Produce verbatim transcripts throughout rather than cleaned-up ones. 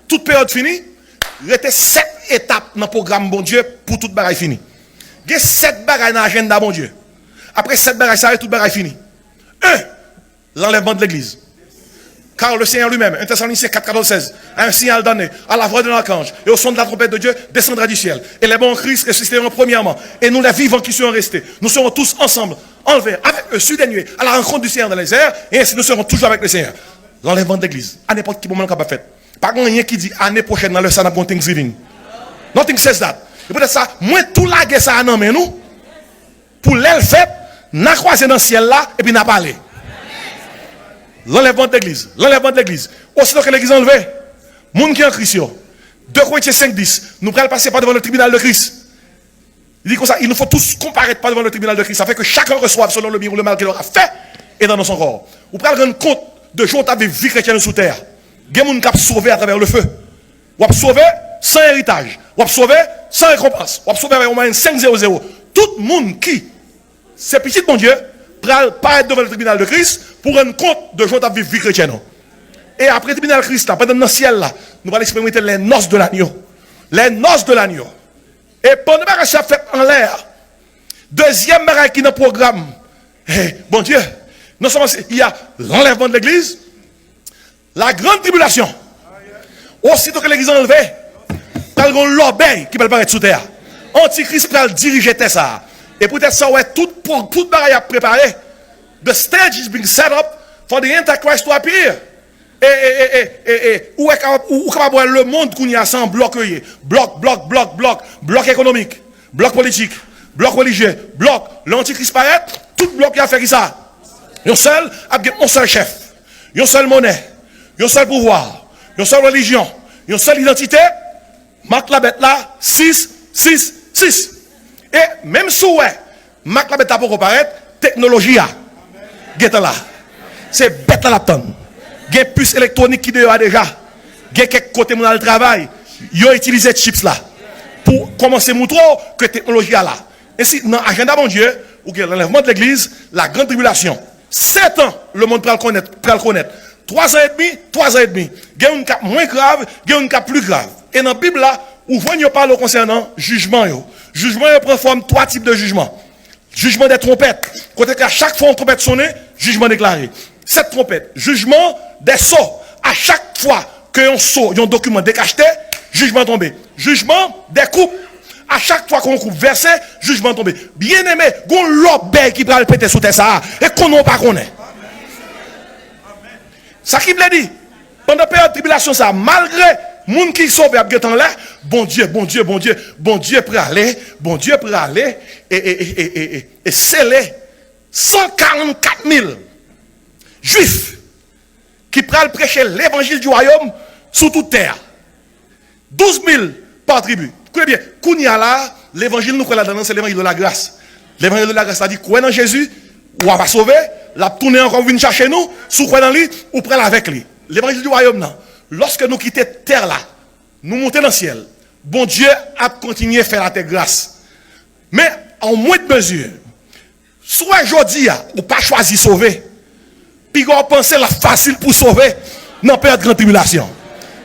Tout peryòd fini, rete sèt etap nan pwogram Bondye pou tout bagay fini. Gen sèt bagay nan ajanda Bondye. Apre sèt bagay sa yo, tout bagay fini. En, l'enlèvement de l'Église. Car le Seigneur lui-même, un Thessaloniciens quatre, quatorze, seize, à un signal donné, à la voix d'un archange, et au son de la trompette de Dieu, descendra du ciel. Et les morts en Christ ressusciteront premièrement. Et nous, les vivants qui serons restés, nous serons tous ensemble enlevés avec eux sur des nuées à la rencontre du Seigneur dans les airs, et ainsi nous serons toujours avec le Seigneur. L'enlèvement de l'Église, à n'importe quel moment, capable fait. Pa gen anyen ki di ane pwochèn nan lè sa n ap gen Thanksgiving. Nothing says that. E poutèt sa, mwen tou lage sa a nan men nou. Pou lè l fèt, n a kwaze nan syèl la, epi n a pale. L'enlèvement de l'Église, l'enlèvement de l'Église. Aussitôt que l'Église est enlevée, moun ki an Kris yo. De Korentyen senk dis, nou pral pase pa devan le tribunal de Christ. Li di konsa, il nous faut tous comparaître par devant le tribunal de Christ, afin que chacun reçoive selon le bien ou le mal qu'il aura fait, et dans son corps. Ou pral rann kont de jan w t ap viv vi kretyèn ou sou tè a. Gen moun k ap sove atravè le feu. W ap sove san eritaj. W ap sove san rekonpans. W ap sove avèk yon mwayèn senk zewo zewo. Tout moun ki se pitit Bondye pral parèt devan le tribinal de Kris pou rann kont de jan w t ap viv vi kretyèn ou. E apre tribinal Kris la, pandan n nan syèl la, nou pral eksperimante les noces de l'agneau. Les noces de l'agneau. E pandan bagay sa ap fèt anlè a, dezyèm bagay ki nan pwogram, eh, Bondye, non sèlman se, il y a l'enlèvement de l'Église, la grande tribulation. Aussitôt que l'Église est enlevée, pral gen yon lòbèy ki pral parèt sou tè a. Antikris pral dirije tè sa a. E poutèt sa, w wè tout, pou, tout bagay ap prepare. The stage is being set up for the Antichrist to appear. E, e, e, e, e, e, ou wè kapab, ou, ou kapab wè lemonn kounye a se yon blòk yo ye. Blòk, blòk, blòk, blòk. Blòk ekonomik, blòk politik, blòk relijye, blòk. Lè Antikris parèt, tout blòk yo ap fè kisa? Yon sèl, ap gen yon sèl chèf, yon sèl monè, yon sèl pouvwa, yon sèl relijyon, yon sèl idantite. Mak labèt la, sis, sis, sis. E menm si w wè mak labèt la poko parèt, teknoloji a gentan la. Se bèt la l ap tann. Gen pis elektwonik ki deyò a deja. Gen kèk kote moun al travay, yo itilize chips la pou kòmanse moutre w ke teknoloji a la. Ensi, nan ajanda Bondye, ou gen l'enlèvement de l'Église, la grande tribulation. Sèt an, lemonn pral konèt, pral konèt. Twa zan edmi, twa zan edmi. Gen youn k ap mwen grav, gen youn k ap pli grav. E nan Bib la, ou jwenn yo pale w konsènan jijman yo. Jijman yo pran fòm twa tip de jijman. Jijman dè twonpèt, kote ke a chak fwa yon twonpèt sonnen, jijman deklare. Sèt twonpèt, jijman dè so, a chak fwa ke yon so, yon dokiman dekachte, jijman tonbe. Jijman dè koup, a chak fwa ke yon koup vèse, jijman tonbe. Byeneme, gon lòbèy ki pral pete sou tè sa a, e konnen w pa konnen. Sa ki vle di, pandan peryòd tribilasyon sa a, malgre moun ki sove ap gentan la, Bondye, Bondye, Bondye, Bondye prale, Bondye prale, e, e, e, e, e, e, e sele san karannkat mil Jwif ki pral preche levanjil di wayòm sou tout tè a. Douz mil pa tribi. Koute byen, kounye a la, levanjil nou kwè ladan l lan, se levanjil de la gras. Levanjil de la gras la di, kwè nan Jezi, w a pa sove, l ap tounen ankò vin chache nou, si w kwè nan li, ou pral avèk li. Levanjil di wayòm nan, lòske nou kite tè la, nou monte nan syèl, Bondye ap kontinye fè latè gras. Men, an mwent mezi, si w wè jodi a, ou pa chwazi sove, piga w panse l ap fasil pou w sove nan peryòd gran tribilasyon.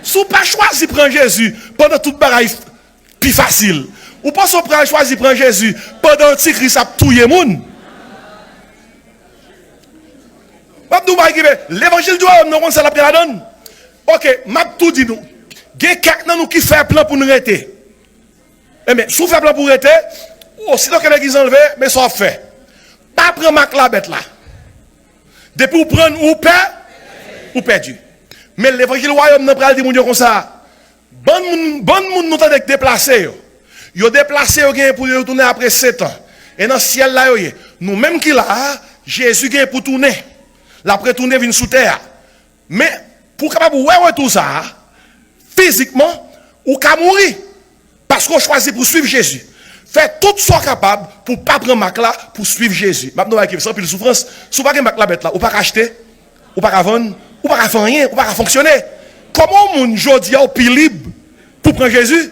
Si w pa chwazi pran Jezi pandan tout bagay pi fasil, ou panse w pral chwazi pran Jezi pandan Antikris ap touye moun? M ap di w bagay ki vre, levanjil di wayòm nan, w konn sa l ap gen ladan l? Oke, m ap tou di nou, gen kèk nan nou ki fè plan pou n rete. Enben, si w fè plan pou w rete, osito ke legliz anlve, men sa w ap fè. Pa pran mak labèt la. Depi w pran l, ou pè, ou pèdi. Men levanjil wayòm nan pral di moun yo konsa, bann moun, bann moun nou tande k deplase yo, yo deplase, yo genyen pou yo tounen apre sèt an. E nan syèl la yo ye. Nou menm ki la a, Jezi genyen pou tounen. L ap retounen vin sou tè a. Men, pou w kapab wè retou sa a, fizikman, ou ka mouri. Paske w chwazi pou w swiv Jezi. Fè tout sa w kapab pou w pa pran mak la, pou w swiv Jezi. M ap di w bagay ki se anpil soufrans. Si w pa gen mak labèt la, ou pa ka achte, ou pa ka vann, ou pa ka fè anyen, ou pa ka fonksyone. Kòman yon moun jodi a w pi lib pou w pran Jezi,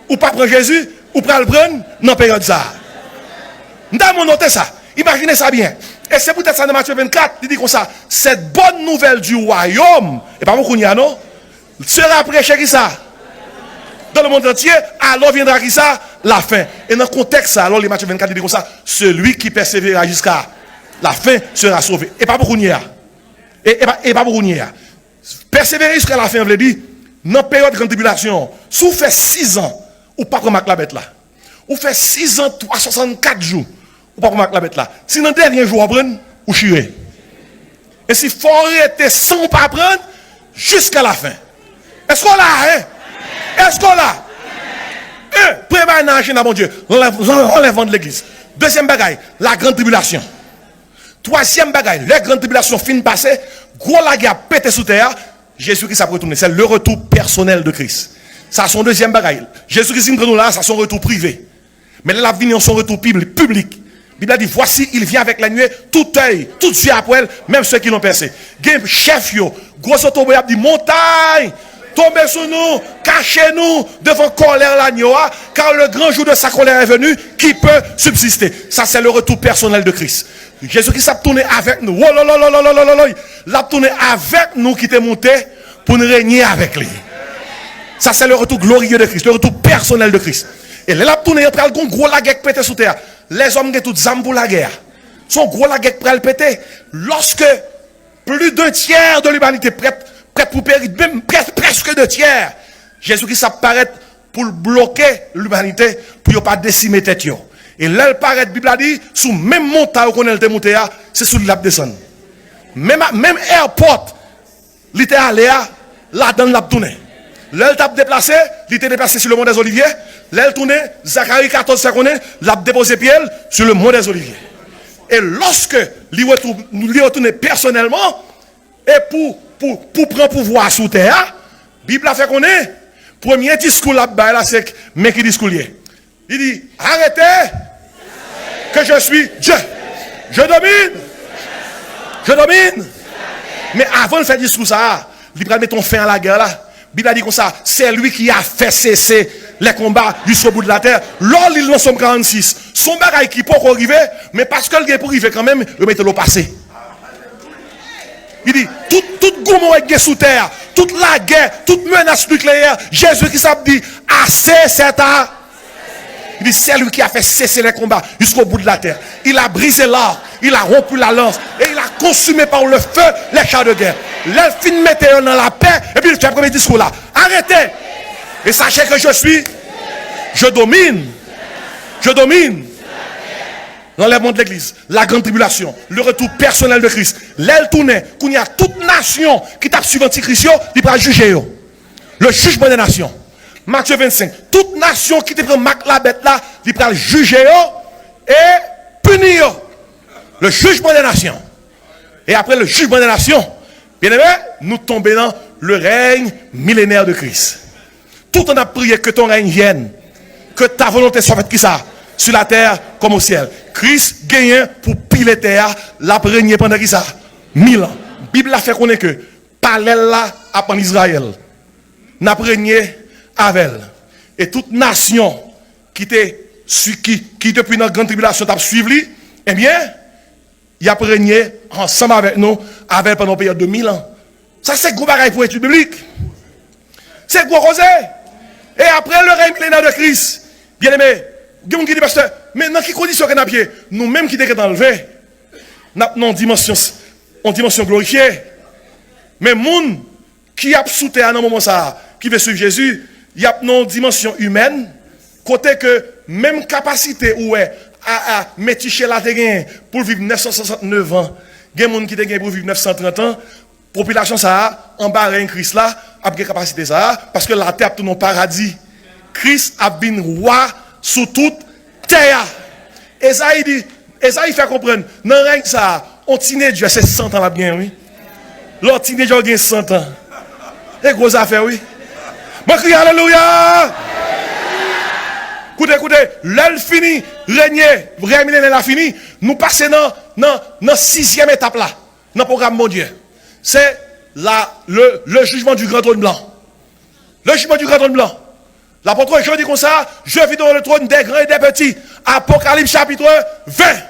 ou pa pran Jezi, ou pral pran l nan peryòd sa a? M ta renmen w note sa. Imajine sa byen. E se poutèt sa nan Matye vennkat, li di konsa, cette bonne nouvelle du royaume, e pa pou kounye a non, sera prêché kisa? Dans le monde entier, alors viendra kisa? La fin. E nan kontèks sa, lè w li Matye vennkat, li di konsa, celui qui persévérera jusqu'à la fin sera sauvé. E pa pou kounye a. E, e pa, e pa pou kounye a. Pèsevere jiska lafen an vle di, nan peryòd grann tribilasyon an, si w fè sizan, ou pa pran mak labèt la. Ou fè sizan, twa san swasannkat jou, ou pa pran mak labèt la. Si nan dènye jou w pran, ou chire. E si fò w rete san w pa pran, jiska lafen. Èske w la, en? Èske w la? En, premye bagay nan ajanda Bondye, lanlèv, lanlèvman de legliz. Dezyèm bagay, la grande tribulation. Twazyèm bagay, lè grann tribilasyon fin pase, gwo lagè ap pete sou tè a, Jezi Kris ap retounen. Se le retour personnel de Christ. Sa se yon dezyèm bagay. Jezi Kris vin pran nou la, sa se yon retou prive. Men lè l ap vini an, se yon retou piblik, piblik. Bib la di, voici, il vient avec les nuées, tout œil, tout yeux ap wè l, même ceux qui l'ont percé. Gen chèf yo, gwo zotobre ap di, montay, tonbe sou nou, kache nou devan kòlè lanyo a, car le grand jour de sa colère est venu, qui peut subsister? Sa se le retour personnel de Christ. Jezi Kris ap tounen avèk nou. Wololololololololoy. L ap tounen avèk nou ki te moute pou n renye avèk li. Sa se le retour glorieux de Christ, le retour personnel de Christ. E lè l ap tounen, pral gon gwo lagè k pete sou tè a. Lèzòm gen tout zam pou lagè a. Se yon gwo lagè k pral pete. Lorsque plus d'un tiers de l'humanité prête, prête pour périr, même pres-, presque deux tiers, Jezi Kris ap parèt pou l bloke limanite, pou yo pa desime tèt yo. E lè l parèt, Bib la di, sou menm montay ou konnen l te moute a, se sou li l ap desann. Menm, menm airport li te ale a, ladan l l ap tounen. Lè l t ap deplase, li te deplase sou le mont des Oliviers. Lè l tounen, Zakari katòz fè konnen l ap depoze pye l sou le mont des Oliviers. E lòske li retou-, li retounen pèsonèlman, e pou, pou, pou pran pouvwa a sou tè a, Bib la fè konnen, premye diskou l ap bay la, se k-, men ki diskou l ye. Li di, arrêtez, que je suis Dieu. Je domine. Je domine. Men avan l fè diskou sa a, li pral mete yon fen a lagè la. Bib la di konsa, c'est lui qui a fait cesser les combats jusqu'au bout de la terre. Lè w li l nan Sòm karannsis, se yon bagay ki poko rive, men paske l gen pou rive kanmenm, yo mete l o pase. Li di, tout, tout goumen w gen sou tè a, tout lagè, tout menas nikleyè, Jezi Kris ap di, assez, c'est a-, il dit, c'est lui qui a fait cesser les combats jusqu'au bout de la terre. Il a brisé l'arc, il a rompu la lance, et il a consumé par le feu les chars de guerre. Lè l fin mete yo nan lapè, epi l fè premye diskou la. Arrêtez et sachez que je suis, je domine, je domine. Lanlèvman de legliz, la grande tribulation, le retour personnel de Christ. Lè l tounen, kounye a tout nasyon ki t ap swiv antikris yo, li pral jije yo. Le jugement des nations. Matye vennsenk. Tout nasyon ki te pran mak labèt la, li pral jije yo e pini yo. Le jugement des nations. E apre le jugement des nations, byeneme, nou tonbe nan le règne millénaire de Christ. Tout an ap priye, que ton règne vienne, que ta volonté soit faite, kisa? Sur la terre comme au ciel. Kris genyen pou pile tè a, l ap renye pandan kisa? Mil an. Bib la fè konnen ke palè l la ap ann Izrayèl. N ap renye avè l. E tout nasyon ki te sui-, ki, ki depi nan grann tribilasyon t ap swiv li, ebyen, y ap renye ansanm avèk nou, avè l pandan yon peryòd de mil an. Sa se gwo bagay pou etid biblik. Se gwo koze. E apre le règne millénaire de Christ, byeneme, gen moun ki di, pastè, men nan ki kondisyon ke n ap ye? Nou menm ki te gentan leve, n ap nan yon dimansyon, yon dimansyon glorifye. Men moun ki ap sou tè a nan moman sa a, ki vle swiv Jezi, y ap nan yon dimansyon imèn, kote ke menm kapasite ou wè a, a, Metichela te genyen pou l viv nèf san swasantnèf an, gen moun ki te genyen pou viv nèf san trant an, popilasyon sa a, anba rèy Kris la, ap gen kapasite sa a, paske latè ap tounen yon paradi. Kris ap vin wa sou tout tè a. Ezayi di, Ezayi fè konprann, nan rèy sa a, on tinedjè se san tan l ap genyen, wi. Lè w tinedjè w gen san tan. E gwo zafè, wi. Mwen kriye alelouya! Koute, koute, lè l fini renye, rèy milenè la fini, nou pase nan, nan, nan sizyèm etap la, nan pwogram Bondye. Se la, le, le jugement du grand trône blanc. Le jugement du grand trône blanc. Lapot Jan di konsa, je vis devant le trône des grands et des petits. Apokalips chapitre ven.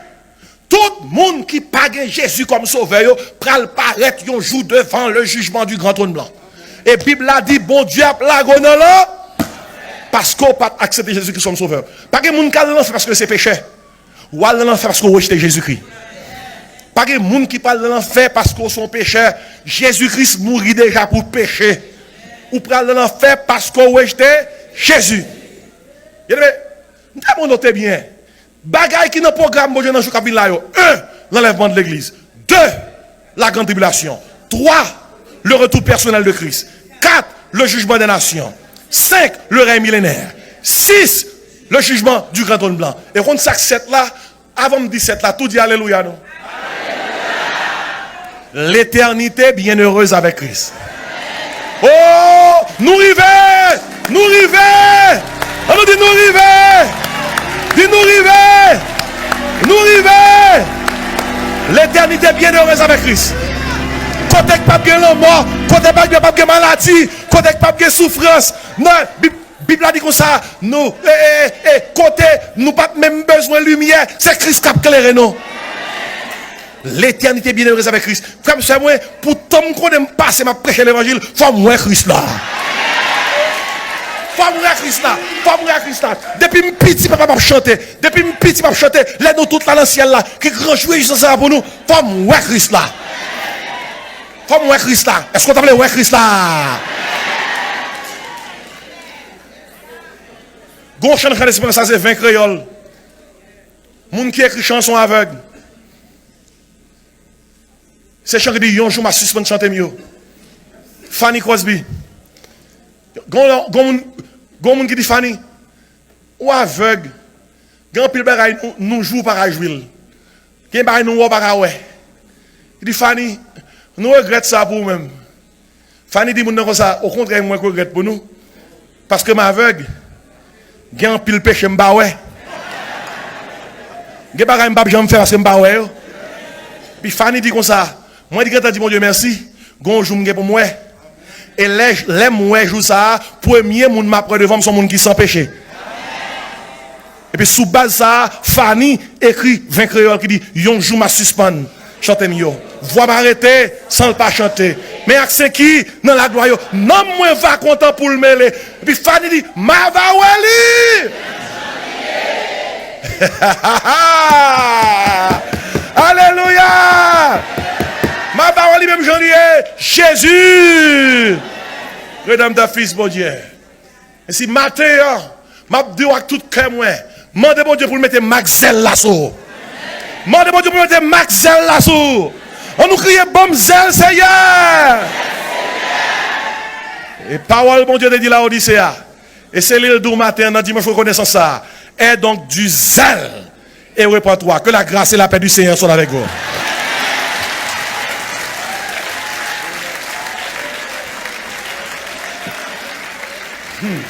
Tout moun ki pa gen Jezi kòm sovè yo pral parèt yon jou devan le jugement du grand trône blanc. E Bib la di Bondye ap lage w nan lanfè paske w pa t aksepte Jezi Kris kòm sovè. Pa gen moun k al nan lanfè paske yo se pechè. Ou al nan lanfè paske w rejte Jezi Kris. Pa gen moun ki pral nan lanfè paske w se yon pechè. Jezi Kris mouri deja pou peche. Ou pral nan lanfè paske w rejte Jezi. Byeneme, m ta mande w te byen. Bagay ki nan pwogram Bondye nan jou k ap vin la yo. En, lanlèvman de legliz. De, la grande tribulation. Twa, le retour personnel de Christ. Kat, le jugement des nations. Senk, le règne millénaire. Sis, le jugement du grand trône blanc. E konn sa k sèt la? Avan m di sèt la, tou di alelouya non. L'éternité bienheureuse avec Christ. Oh, nou rive! Nou rive! An nou di nou rive! Di nou rive! Nou rive! L'éternité bienheureuse avec Christ. Kote k p ap gen lanmò, kote k p ap gen, p ap gen maladi, kote k p ap gen soufrans. Non, Bib, Bib la di konsa, nou, e, e, e, kote nou p ap menm bezwen limyè, se Kris k ap klere nou. L'éternité bienheureuse avec Christ. Frè m, sè mwen, pou tan m konnen m pase, m ap preche levanjil, fò m wè Kris la. Fò m wè Kris la. Fò m wè Kris la. Depi m piti, papa m ap chante. Depi m piti, m ap chante. Lè nou tout la nan syèl la, ki gran jou rejwisans sa pou nou, fò m wè Kris la. Fò m wè Kris la. Èske w ta vle wè Kris la? Gon chan k chante, se pa sa, se ven kreyòl. Moun ki ekri chan an se yon avèg. Se chan ki di yon jou m a sispann chante m yo. Fanny Crosby. Gon, gon moun, gon moun ki di Fanny, ou avèg. Gen anpil bagay nou, nou jwe ou pa ka jwe l. Gen bagay nou wè ou pa ka wè. Li di Fanny, nou regrèt sa pou ou menm. Fanny di moun nan konsa, okontrè, mwen k regrèt pou nou. Paske m avèg. Gen anpil peche m pa wè. Gen bagay m p ap janm fè paske m pa wè yo. Epi Fanny di konsa, mwen t gentan di Bondye mèsi, gon jou m gen pou m wè. E lè, lè m wè jou sa a, premye moun m ap wè devan m se yon moun ki san peche. Epi sou baz sa a, Fanny ekri ven kreyòl ki di, yon jou m a sispann chante m yo. Vwa m a rete san l pa chante. Men ak sen ki nan laglwa yo, nanm mwen va kontan pou l mele. Epi Fanny di, m a va wè li! Alelouya! M a va wè li menm jan li ye. Jezi! Redanmtè, Fis Bondye. E si maten an, m ap di w ak tout kè mwen, mande Bondye pou l mete mak zèl la sou ou. Mande Bondye pou l mete mak zèl la sou ou. An nou kriye, ban m zèl, Seyè! E pawòl Bondye te di Laodise a, e se li l di w maten an nan dimanch rekonesans sa a, aie donc du zèle et repens-toi. Que la grâce et la paix du Seigneur soient avec vous. Hmm.